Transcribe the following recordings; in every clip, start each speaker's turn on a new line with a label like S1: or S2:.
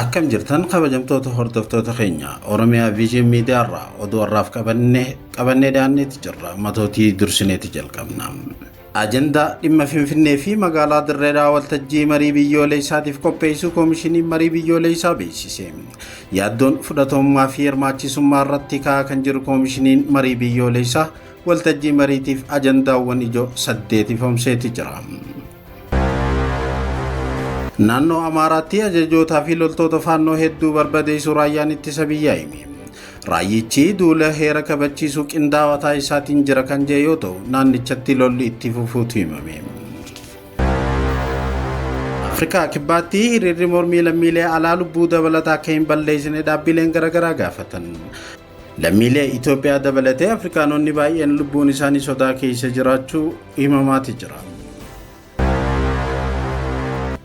S1: Akkam jirtan kabajamtoota hordoftoota keenya Oromiyaa Vision Miidiyaa irraa oduu har'aaf qabannee qabannee dhiyaanneeti jirra. Matootii dursineeti jalqabna. Ajandaa dhimma Finfinnee fi magaalaa Dirree Dhawaa waltajjii marii biyyoolessaatiif qopheessuu Koomishiniin Marii Biyyoolessaa beeksise. Yaaddoon fudhatamummaa fi hirmaachisummaa irratti ka'aa kan jiru Koomishiniin Marii Biyyoolessaa waltajjii mariitiif ajandaawwan ijoo 8 ifoomseeti jira. Naannoo Amaaraatti ajajootaa fi loltoota faannoo hedduu barbadeessuu raayyaan ittisa biyyaa hime. Raayyichi duula heera kabachiisuu qindaawaa taasisaatiin jira kan jedhe yoo ta'u, naannichatti lolli itti fufuutu himame. Afrikaa Kibbaatti hiriirri mormii lammiilee alaa lubbuu dabalataa akka hin balleessine dhaabbileen garaagaraa gaafatan. Lammiilee Itoophiyaa dabalatee Afrikaanonni baay'een lubbuun isaanii sodaa keessa jiraachuu himamaati jira.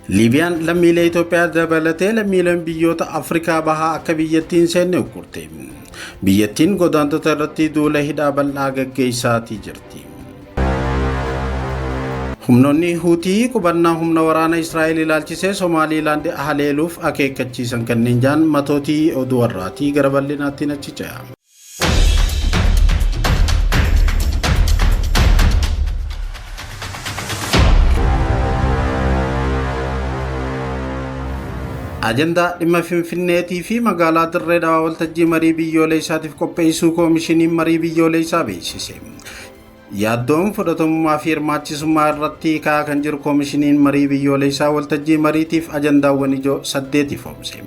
S1: Liibiyaan lammiilee Itoophiyaa dabalatee lammiileen biyyoota Afrikaa bahaa akka biyyattii hin seenne uggurte. Biyyattiin godaantota irratti duula hidhaa bal'aa gaggeessaatii jirti. Humnoonni Huutii qubannaa humna waraana Israa'el ilaalchisee Somaaliilaand haleeluuf akeekkachiisan kanneen jaan matootii oduu har'aatii gara bal'inaatti achi ce'a. Ajandaa dhimma Finfinneetii fi magaalaa Dirree Dhawaa waltajjii marii biyyoolessaatiif qopheessuu Koomishiniin Marii Biyyoolessaa beeksise. Yaaddoon fudhatamummaa fi hirmaachisummaa irratti ka'aa kan jiru Koomishiniin Marii Biyyoolessaa waltajjii mariitiif ajandaawwan ijoo 8 ifoomse.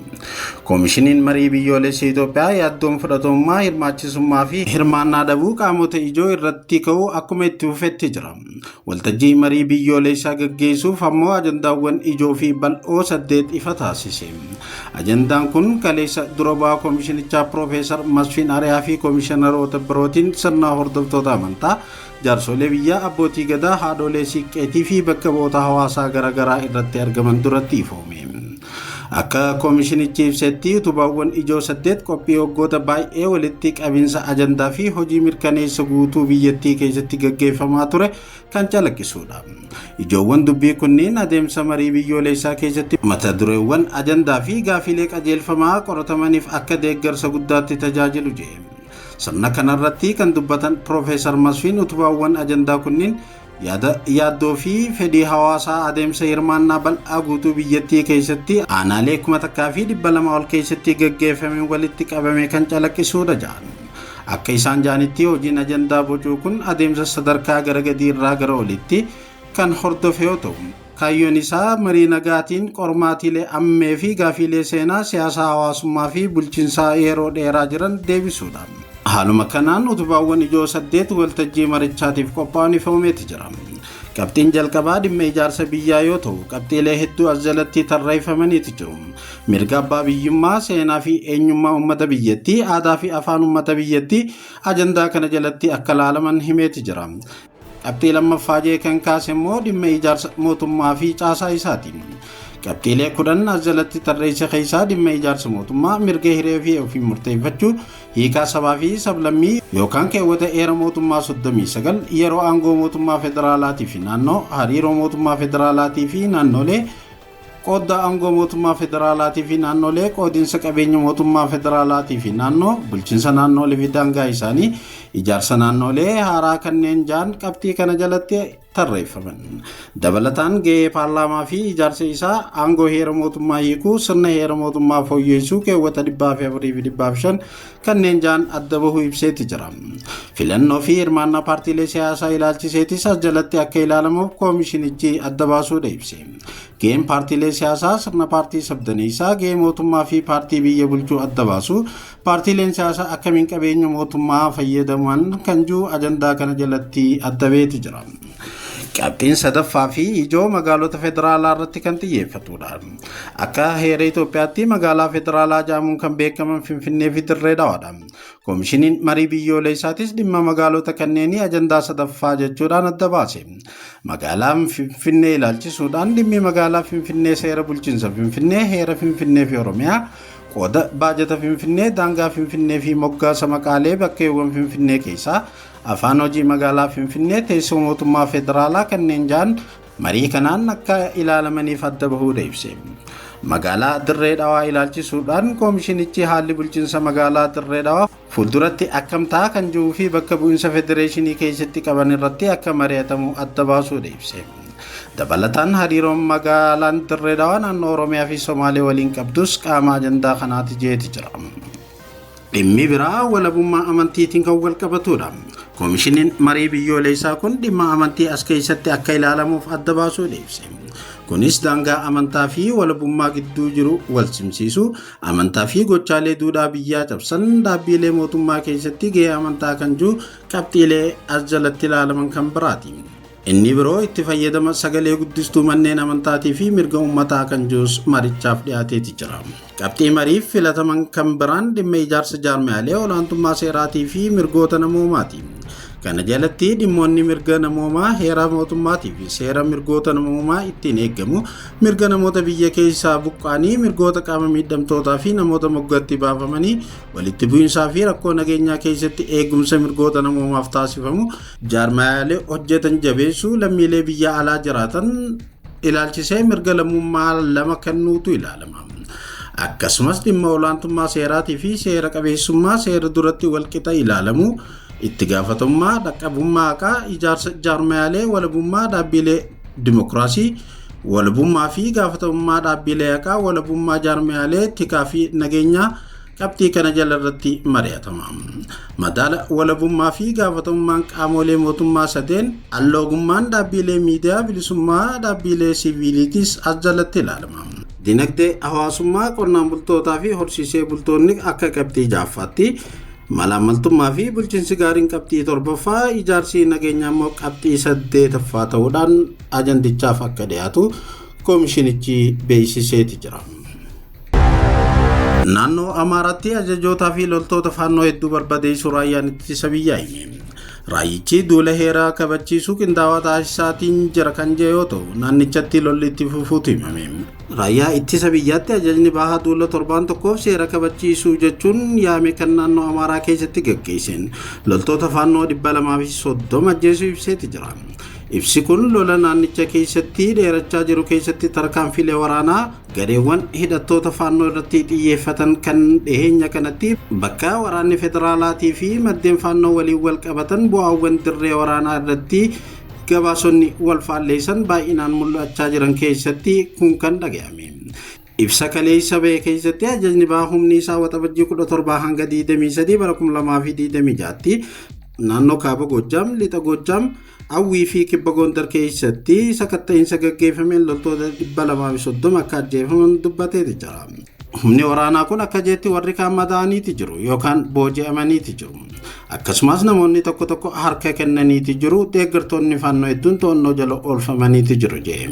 S1: Koomishiniin Marii Biyyoolessa Itoophiyaa yaaddoon fudhatamummaa, hirmaachisummaa fi hirmaannaa dhabuu qaamota ijoo irratti ka'u akkuma itti fufetti jira. Waltajjii marii biyyoolessaa gaggeessuuf ammoo ajandaawwan ijoo fi bal'oo 8 ifa taasise. Ajandaan kun kaleessa dura bu'aa koomishinichaa Piroofeesar Masfiin Ariyaa fi koomishinaroota birootiin sirna hordoftoota amantaa, jaarsolee biyyaa, abbootii gadaa, haadholee siiqqeetii fi bakka bu'oota hawaasaa garaagaraa irratti argaman duratti ifoome. Akka koomishinichi ibsetti utubaawwan ijoo 8 qophii waggoota baay'ee walitti qabinsa ajandaa fi hojii mirkaneessa guutuu biyyattii keessatti gaggeeffamaa ture kan calaqqisuudha. Ijoowwan dubbii kunniin adeemsa marii biyyoolessaa keessatti mata dureewwan ajandaa fi gaafiilee qajeelfamaa qoratamaniif akka deeggarsa guddaatti tajaajilu jedhe. Sirna kanarratti kan dubbatan Piroofeesar Masfiin utubaawwan ajandaa kunniin yaada yaaddoo fi fedhii hawaasaa adeemsa hirmaannaa bal'aa guutuu biyyattii keessatti aanaalee 1200 ol keessatti gaggeeffameen walitti qabame kan calaqqisuudha jedhan. Akka isaan jedhanitti hojiin ajandaa bocuu kun adeemsa sadarkaa gara gadii irraa gara olitti kan hordofe yoo ta'u, kaayyoon isaa marii nagaatiin qormaatiilee ammee fi gaafiilee seenaa siyaasaa hawaasummaa fi bulchiinsaa yeroo dheeraa jiran deebisuudha. Haaluma kanaan utubaawwan ijoo 8 waltajjii marichaatiif qophaa'an ifoomeeti jira. Qabxiin jalqabaa dhimma ijaarsa biyyaa yoo ta'u, qabxiilee hedduu as jalatti tarreeffamaniitu jiru. Mirga abbaa biyyummaa, seenaa fi eenyummaa uummata biyyattii, aadaa fi afaan uummata biyyattii ajandaa kana jalatti akka laalaman himeeti jira. Qabxii lammaffaa jee kan kaase immoo dhimma ijaarsa mootummaa fi caasaa isaati. Qabxiilee 10 as jalatti tarreesse keessaa dhimma ijaarsa mootummaa, mirga hiree fi ofii murteeffachuu, hiikaa sabaa fi sablammii yookaan keewwata heera mootummaa 39, yeroo aangoo mootummaa federaalaatii fi naannoo, hariiroo mootummaa federaalaatii fi naannolee, qooddaa aangoo mootummaa federaalaatii fi naannolee, qoodinsa qabeenya mootummaa federaalaatii fi naannoo, bulchiinsa naannolee fi daangaa isaanii, ijaarsa naannolee haaraa kanneen ja'an qabxii kana jalatti tarreeffaman. Dabalataan gahee paarlaamaa fi ijaarsa isaa, aangoo heera mootummaa hiikuu, sirna heera mootummaa fooyyessuu keewwata 404 fi 105 kanneen ja'an adda bahuu ibseeti jira. Filannoo fi hirmaannaa paartiilee siyaasaa ilaalchiseetis as jalatti akka ilaalamuuf koomishinichi adda baasuudha ibse. Gaheen paartiilee siyaasaa sirna paartii sabdaneessaa, gahee mootummaa fi paartii biyya bulchuu adda baasu, paartiileen siyaasaa akkamiin qabeenya mootummaa fayyadaman kan jiru ajandaa kana jalatti adda baheeti jira. Qabxiin sadaffaa fi ijoo magaalota federaalaa irratti kan xiyyeeffatudha. Akka heera Itoophiyaatti magaalaa federaalaa jedhamuun kan beekaman Finfinnee fi Dirree Dhawaadha. Koomishiniin marii biyyoolessaatis dhimma magaalota kanneenii ajandaa sadaffaa jechuudhaan adda baase. Magaalaan Finfinnee ilaalchisuudhaan dhimmi magaalaa Finfinnee seera bulchiinsa Finfinnee, heera Finfinnee fi Oromiyaa, qooda baajata Finfinnee, daangaa Finfinnee fi moggaasa maqaalee bakkeewwan Finfinnee keessaa, afaan hojii magaalaa Finfinnee, teessoo mootummaa federaalaa kanneen ja'an marii kanaan akka ilaalamaniif adda bahuudha ibse. Magaalaa Dirree Dhawaa ilaalchisuudhaan koomishinichi haalli bulchiinsa magaalaa Dirree Dhawaa fuulduratti akkam ta'a kan jiruu fi bakka bu'iinsa federeeshinii keessatti qaban irratti akka mari'atamu adda baasuudha ibse. Dabalataan hariiroon magaalaan Dirree Dhawaa naannoo Oromiyaa fi Somaalee waliin qabdus qaama ajandaa kanaati jeeti jira. Dhimmi biraa walabummaa amantiitiin kan wal qabatudha. Koomishiniin marii biyyoolessaa kun dhimma amantii as keessatti akka ilaalamuuf adda baasuudha ibse. Kunis daangaa amantaa fi walabummaa gidduu jiru wal simsiisu, amantaa fi gochaalee duudhaa biyyaa cabsan, dhaabbilee mootummaa keessatti gahee amantaa kan jiru qabxiilee as jalatti ilaalaman kan biraati. Inni biroo itti fayyadama sagalee guddistuu manneen amantaatii fi mirga uummataa kan jirus marichaaf dhiyaateeti jira. Qabxii mariif filataman kan biraan dhimma ijaarsa jaarmiyaalee olaantummaa seeraatii fi mirgoota namoomaati. Kana jalatti dhimmoonni mirga namoomaa heera mootummaatii fi seera mirgoota namoomaa ittiin eegamu, mirga namoota biyya keessaa buqqaanii, mirgoota qaama miidhamtootaa fi namoota moggaatti baafamanii, walitti bu'iinsaa fi rakkoo nageenyaa keessatti eegumsa mirgoota namoomaaf taasifamu, jaarmiyaalee hojjetan jabeessuu, lammiilee biyya alaa jiraatan ilaalchisee mirga lammummaa lama kennuutu ilaalama. Akkasumas dhimma olaantummaa seeraatii fi seera qabeessummaa seera duratti walqixa ilaalamu, itti gaafatamummaa, dhaqqabummaa haqaa, ijaarsa jaarmiyaalee, walabummaa dhaabbilee dimokiraasii, walabummaa fi gaafatamummaa dhaabbilee haqaa, walabummaa jaarmiyaalee tikaa fi nageenyaa qabxii kana jala irratti mari'atama. Madaala walabummaa fi gaafatamummaan qaamolee mootummaa sadeen, alloogummaan dhaabbilee miidiyaa, bilisummaa dhaabbilee siviiliitis as jalatti ilaalama. Dinagdee hawaasummaa qonnaan bultootaa fi horsiisee bultoonni akka qabxii ja'affaatti, malaamaltummaa fi bulchiinsi gaariin qabxii torbaffaa, ijaarsi nageenyaa immoo qabxii saddeetaffaa ta'uudhaan ajandichaaf akka dhiyaatu koomishinichi beeksiseeti jira. Naannoo Amaaraatti ajajootaa fi loltoota faannoo hedduu barbadeessuu raayyaan ittisa biyyaa hime. Raayyichi duula heeraa kabachiisuu qindaawaa taasisaatiin jira kan jedhe yoo ta'u, naannichatti lolli itti fufuutu himame. Raayyaa ittisa biyyaatti ajajni bahaa duula torbaan tokkoof seera kabachiisuu jechuun yaame kan naannoo Amaaraa keessatti gaggeesseen loltoota faannoo 230 ajjeesuu ibseeti jira. Ibsi kun lola naannicha keessatti dheerachaa jiru keessatti tarkaanfiilee waraanaa gareewwan hidhattoota faannoo irratti xiyyeeffatan kan dhiheenya kanatti bakka waraanni federaalaatii fi maddeen faannoo waliin wal qabatan bu'aawwan dirree waraanaa irratti gabaasonni wal faalleessan baay'inaan mul'achaa jiran keessatti kun kan dhaga'ame. Ibsa kaleessa ba'e keessatti ajajni bahaa humni isaa waxabajjii 17 hanga 23 bara 2026tti naannoo kaaba Goojjaam, lixa Goojjaam, Awwii fi kibba Gondar keessatti sakatta'iinsa gaggeeffameen loltoota 230 akka ajjeefaman dubbateeti jira. Humni waraanaa kun akka jeetti warri kaan madaa'aniiti jiru yookaan booji'amaniiti jiru. Akkasumas namoonni tokko tokko harka kennaniiti jiru, deeggartoonni faannoo hedduun to'annoo jala oolfamaniiti jiru jee.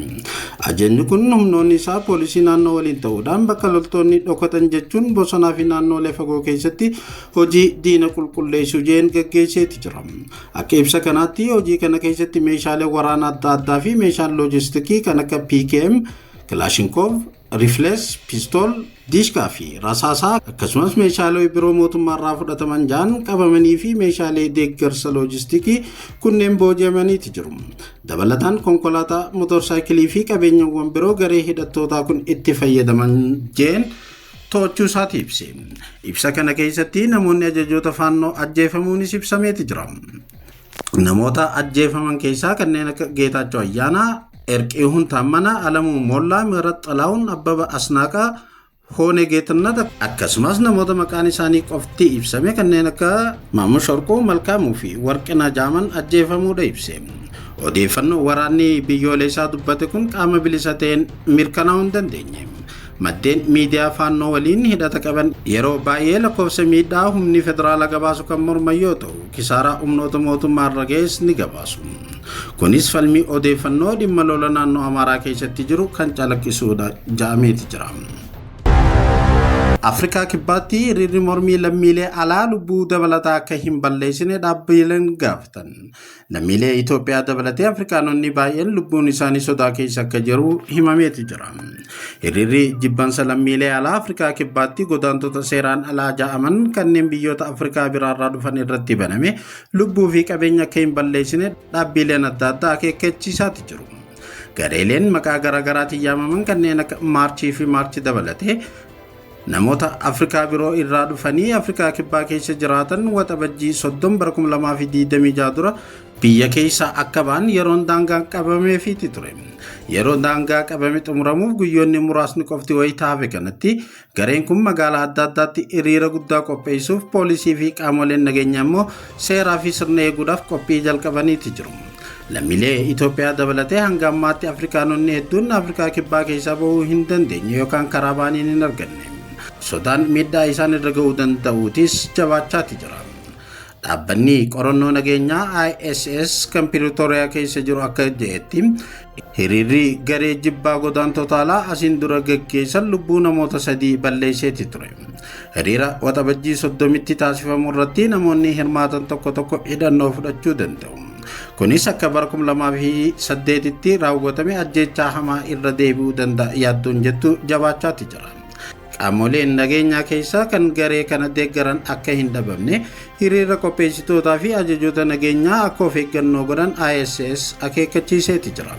S1: Ajajni kun humnoonni isaa poolisii naannoo waliin ta'uudhaan bakka loltoonni dhokatan jechuun bosonaa fi naannoolee fagoo keessatti hojii diina qulqulleessuu jeen gaggeesseeti jira. Akka ibsa kanaatti hojii kana keessatti meeshaalee waraanaa adda addaa fi meeshaan loojistikii kan akka PKM, Kilaashinkoov, Riflees, Pistool, Diishkaa fi rasaasaa akkasumas meeshaalee biroo mootummaarraa fudhataman ja'an qabamanii fi meeshaalee deeggarsa loojistikii kunneen booji'amaniiti jiru. Dabalataan konkolaataa, motorsaayikilii fi qabeenyawwan biroo garee hidhattootaa kun itti fayyadaman jeen to'achuu isaati ibse. Ibsa kana keessatti namoonni ajajoota faannoo ajjeefamuunis ibsameeti jira. Namoota ajjeefaman keessaa kanneen akka Geetaachoo Ayyaanaa, Erqiihun Taammanaa, Alamuu Mollaa, Mihirat Xalaawun, Abbaba Asnaaqaa, Hoonee Geetannat akkasumas namoota maqaan isaanii qofti ibsame kanneen akka Maamush Horquu, Malkaamuu fi Warqinaa Jaaman ajjeefamuudha ibse. Odeeffannoo waraanni biyyoolessaa dubbate kun qaama bilisa ta'een mirkanaa'uu hin dandeenye. Maddeen miidiyaa faannoo waliin hidhata qaban yeroo baay'ee lakkoofsa miidhaa humni federaalaa gabaasu kan morman yoo ta'u, kisaaraa humnoota mootummaa irra ga'es ni gabaasu. Kunis falmii odeeffannoo dhimma lola naannoo Amaaraa keessatti jiru kan calaqqisuudha ja'ameeti jira. Afrikaa Kibbaatti hiriirri mormii lammiilee alaa lubbuu dabalataa akka hin balleessine dhaabbileen gaafatan. Lammiilee Itoophiyaa dabalatee Afrikaanonni baay'een lubbuun isaanii sodaa keessa akka jiru himameeti jira. Hiriirri jibbansa lammiilee alaa Afrikaa Kibbaatti godaantota seeraan alaa ja'aman kanneen biyyoota Afrikaa biraarraa dhufan irratti baname lubbuu fi qabeenya akka hin balleessine dhaabbileen adda addaa akeekkachiisaati jiru. Gareeleen maqaa garaagaraatiin yaamaman kanneen akka Maarchii fi Maarchi dabalatee namoota Afrikaa biroo irraa dhufanii Afrikaa Kibbaa keessa jiraatan Waxabajjii 30 bara 2026 dura biyya keessa akka ba'an yeroon daangaa qabameefiiti ture. Yeroo daangaa qabame xumuramuuf guyyoonni muraasni qofti wayita hafe kanatti gareen kun magaalaa adda addaatti hiriira guddaa qopheessuuf poolisii fi qaamoleen nageenyaa immoo seeraa fi sirna eeguudhaaf qophii jalqabaniiti jiru. Lammiilee Itoophiyaa dabalatee hanga ammaatti Afrikaanonni hedduun Afrikaa Kibbaa keessaa bahuu hin dandeenye yookaan karaa ba'aniin hin arganne. Sodaan miidhaa isaan irra ga'uu danda'uutis jabaachaati jira. Dhaabbanni qorannoo nageenyaa ISS kan Piriitooriyaa keessa jiru akka jedhetti hiriirri garee jibbaa godaantota alaa asiin dura gaggeessan lubbuu namoota 3 balleesseeti ture. Hiriira Waxabajjii 30tti taasifamu irratti namoonni hirmaatan tokko tokko hidhannoo fudhachuu danda'u. Kunis akka bara 2008tti raawwatame ajjeechaa hamaa irra deebi'uu danda'a yaaddoon jettu jabaachaati jira. Qaamoleen nageenyaa keessaa kan garee kana deeggaran akka hin dhabamne hiriira qopheessitootaa fi ajajoota nageenyaa akka of eeggannoo godhan ISS akeekkachiiseeti jira.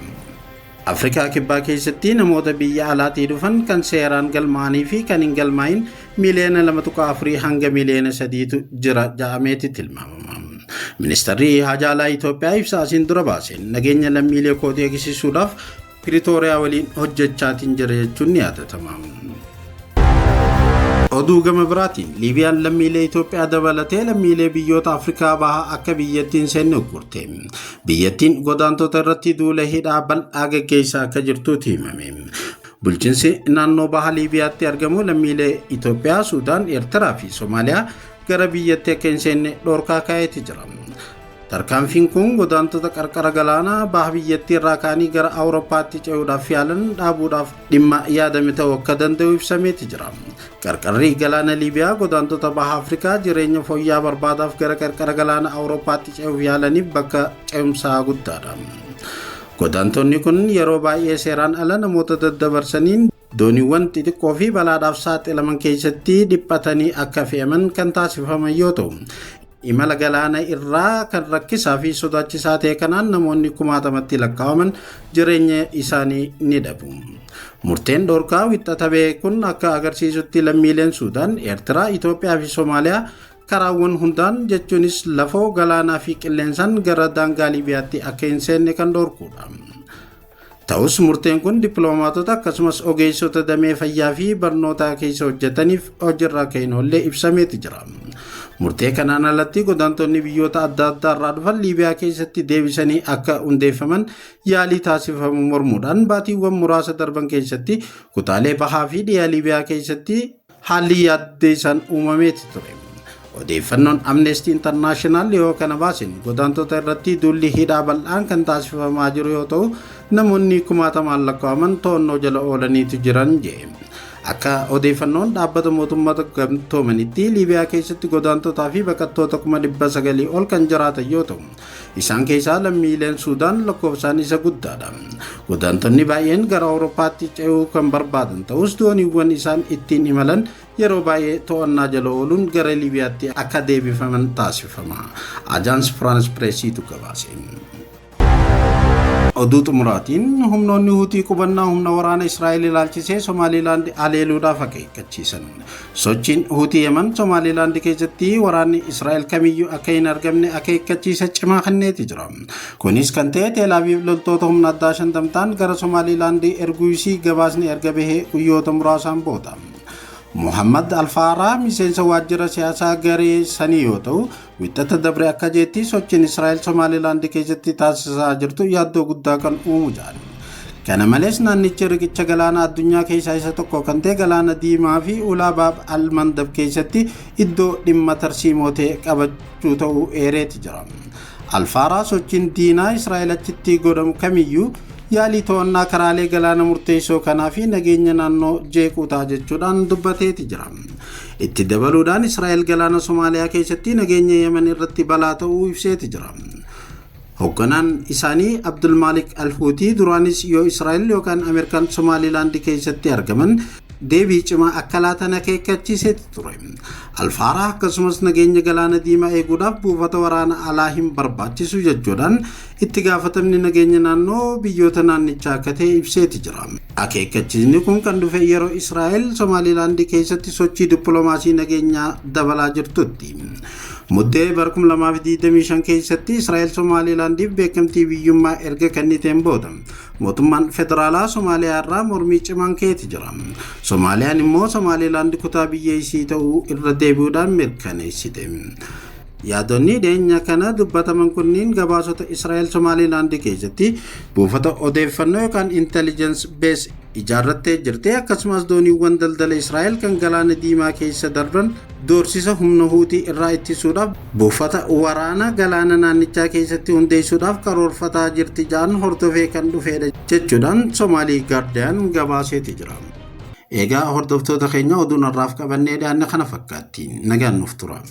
S1: Afrikaa Kibbaa keessatti namoota biyya alaatii dhufan kan seeraan galmaa'anii fi kan hin galmaa'in miiliyoona 2.4 hanga miiliyoona 3tu jira ja'ameeti tilmaamama. Ministeerri Haajaa Alaa Itoophiyaa ibsa asiin dura baaseen nageenya lammiilee kootii eegsisuudhaaf Piriitooriyaa waliin hojjechaatiin jira jechuun ni yaadatama. Oduu gama biraatiin Liibiyaan lammiilee Itoophiyaa dabalatee lammiilee biyyoota Afrikaa Bahaa akka biyyattiin seenne uggurte. Biyyattiin godaantota irratti duula hidhaa bal'aa gaggeessaa akka jirtuuti himame. Bulchiinsi naannoo Baha Liibiyaatti argamu lammiilee Itoophiyaa, Suudaan, Eertiraa fi Somaaliyaa gara biyyattii akka hin seenne dhorkaa kaa'eeti jira. Tarkaanfiin kun godaantota qarqara galaanaa baha biyyattii irraa ka'anii gara Awurooppaatti ce'uudhaaf yaalan dhaabuudhaaf dhimma yaadame ta'uu akka danda'u ibsameeti jira. Qarqarri galaana Liibiyaa godaantota baha Afrikaa jireenya fooyya'aa barbaadaaf gara qarqara galaana Awurooppaatti ce'uuf yaalaniif bakka ce'umsaa guddaadha. Godaantonni kun yeroo baay'ee seeraan ala namoota daddabarsaniin dooniiwwan xixiqqoo fi balaadhaaf saaxilaman keessatti dhiphatanii akka fe'aman kan taasifaman yoo ta'u, imala galaana irraa kan rakkisaa fi sodaachisaa ta'e kanaan namoonni kumaatamatti lakkaa'aman jireenya isaanii ni dhabu. Murteen dhorkaa wixxata ba'e kun akka agarsiisutti lammiileen Suudaan, Eertiraa, Itoophiyaa fi Somaaliyaa karaawwan hundaan jechuunis lafoo, galaanaa fi qilleensaan gara daangaa Liibiyaatti akka hin seenne kan dhorkudha. Ta'us murteen kun dippiloomaatota akkasumas ogeessota damee fayyaa fi barnootaa keessa hojjetaniif hojiirra akka hin oolle ibsameeti jira. Murtee kanaan alatti godaantonni biyyoota adda addaa irraa dhufan Liibiyaa keessatti deebisanii akka hundeeffaman yaalii taasifamu mormuudhaan baatiiwwan muraasa darban keessatti kutaalee bahaa fi dhiha Liibiyaa keessatti haalli yaaddeessaan uumameeti ture. Odeeffannoon Amnesty International dhiyoo kana baasin godaantota irratti duulli hidhaa bal'aan kan taasifamaa jiru yoo ta'u namoonni kumaatamaan lakkaa'aman to'annoo jala oolaniitu jiran jedhe. Akka odeeffannoon dhaabbata mootummoota gamtoomanitti Liibiyaa keessatti godaantotaa fi baqattoota 900,000 ol kan jiraatan yoo ta'u isaan keessaa lammiileen Suudaan lakkoofsaan isa guddaadha. Godaantonni baay'een gara Awurooppaatti ce'uu kan barbaadan ta'us dooniiwwan isaan ittiin imalan yeroo baay'ee to'annaa jala ooluun gara Liibiyaatti akka deebifaman taasifama. Ajaans Firaans Pireesiitu gabaase. Oduu xumuraatiin humnoonni Huutii qubannaa humna waraana Israa'el ilaalchisee Somaalilaand haleeluudhaaf akeekkachiisan. Sochiin Huutii Yemen Somaalilaand keessatti waraanni Israa'el kamiyyuu akka hin argamne akeekkachiisa cimaa kenneeti jira. Kunis kan ta'e Teel Aviv loltoota humna addaa 50 ta'an gara Somaalilaand erguu isii gabaasni erga bahee guyyoota muraasaan booda. Muhammad Alfaaraa miseensa waajjira siyaasaa garee sanii yoo ta'u, wixata dabre akka jeetti sochiin Israa'el Somaalilaand keessatti taasisaa jirtu yaaddoo guddaa kan uumu jedhan. Kana malees naannichi riqicha galaana addunyaa keessaa isa tokko kan ta'e galaana Diimaa fi ulaa Baab al-Mandab keessatti iddoo dhimma tarsiimoo ta'e qabachuu ta'uu eereeti jira. Alfaaraa sochiin diinaa Israa'el achitti godhamu kamiyyuu yaalii to'annaa karaalee galaana murteessoo kanaa fi nageenya naannoo jeequu ta'a jechuudhaan dubbateeti jira. Itti dabaluudhaan Israa'el galaana Somaaliyaa keessatti nageenya Yemen irratti balaa ta'uu ibseeti jira. Hoogganaan isaanii Abdulmaalik Alhuutii duraanis yoo Israa'el yookaan Ameerikaan Somaalilaand keessatti argaman deebii cimaa akka laatan akeekkachiiseeti ture. Alfaaraa akkasumas nageenya galaana diimaa eeguudhaaf buufata waraana alaa hin barbaachisu jechuudhaan itti gaafatamni nageenya naannoo biyyoota naannichaa akka ta'e ibseeti jira. Akeekkachiisni kun kan dhufe yeroo Israa'el Somaalilaandii keessatti sochii dippiloomaasii nageenyaa dabalaa jirtutti. Muddee bara 2025 keessatti Israa'el Somaalilaandiif beekamtii biyyummaa erga kenniteen booda mootummaan federaalaa Somaaliyaa irraa mormii cimaan ka'eeti jira. Somaaliyaan immoo Somaalilaand kutaa biyya isii ta'uu irra deebi'uudhaan mirkaneessite. Yaadonni dhiyeenya kana dubbataman kunniin gabaasota Israa'el Somaalilaand keessatti buufata odeeffannoo yookaan intelligence base ijaarrattee jirti, akkasumas dooniiwwan daldala Israa'el kan galaana diimaa keessa darban doorsisa humna Huutii irraa ittisuudhaaf buufata waraana galaana naannichaa keessatti hundeessuudhaaf karoorfataa jirti ja'an hordofee kan dhufedha jechuudhaan Somaalii Gaardiyaan gabaaseeti jira. Egaa hordoftoota keenya, oduun har'aaf qabannee dhiyaanne kana fakkaatti. Nagaan nuuf tura.